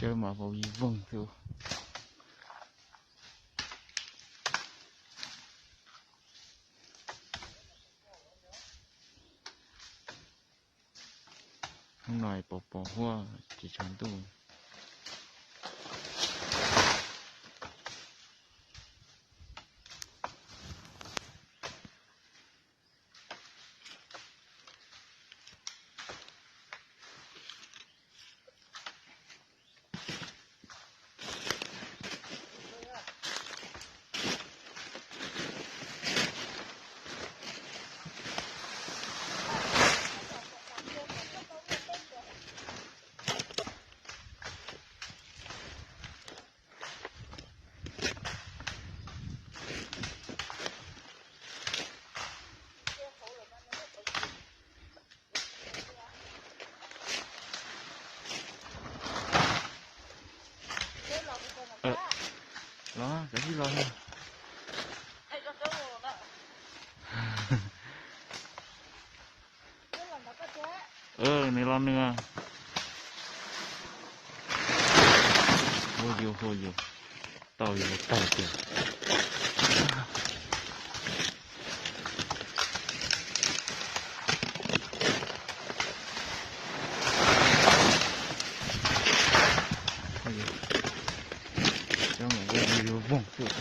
Tsawb mas vau yig voog xwb. Hnub no pos pos huab tsis tshav ntuj. Los, kav tsij los. Nws los nws. Hu yus, hu yus, tau yus tag tiag. Cov mus ua yus voog xwb.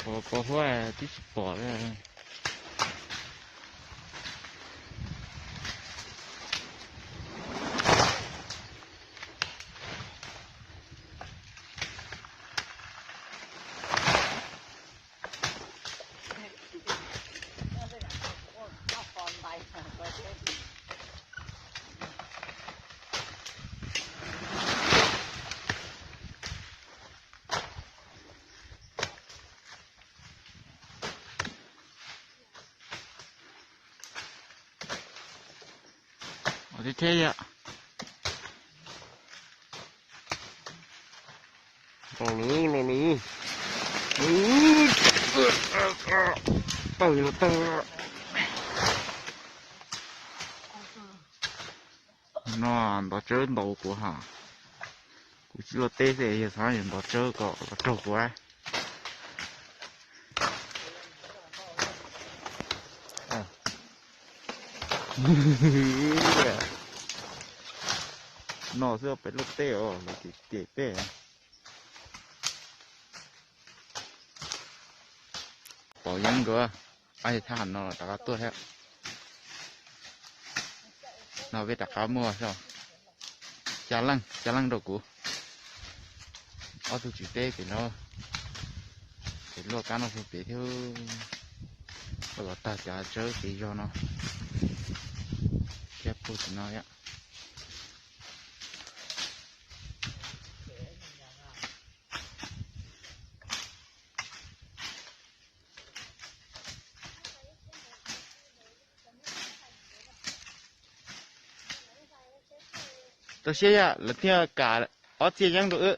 Pos huab twb tsis pom li. Thiab thiab yom. Los lawm, los lawm. Tawg los tawg. No ntov tsawb ntaus kuv ha. Kuv tsis luaj teb xwb, yog xav ntov tsawb kom los raug kuv. No xwb pem luaj teb os, lawv cem cem peb. Pom yeeb nkawd, ob thab ham no rov qab tuaj thiab. No peb rov qab muaj xya leej, xya leej rau kuv. Ob tug tswv teb pem no, pem luaj kab no pem thiab. Los tag cov tsawb kev zog no thiab puag tim no yom. Tau siab yom, lawv thiaj kam ob txhiab yeeb rau wb.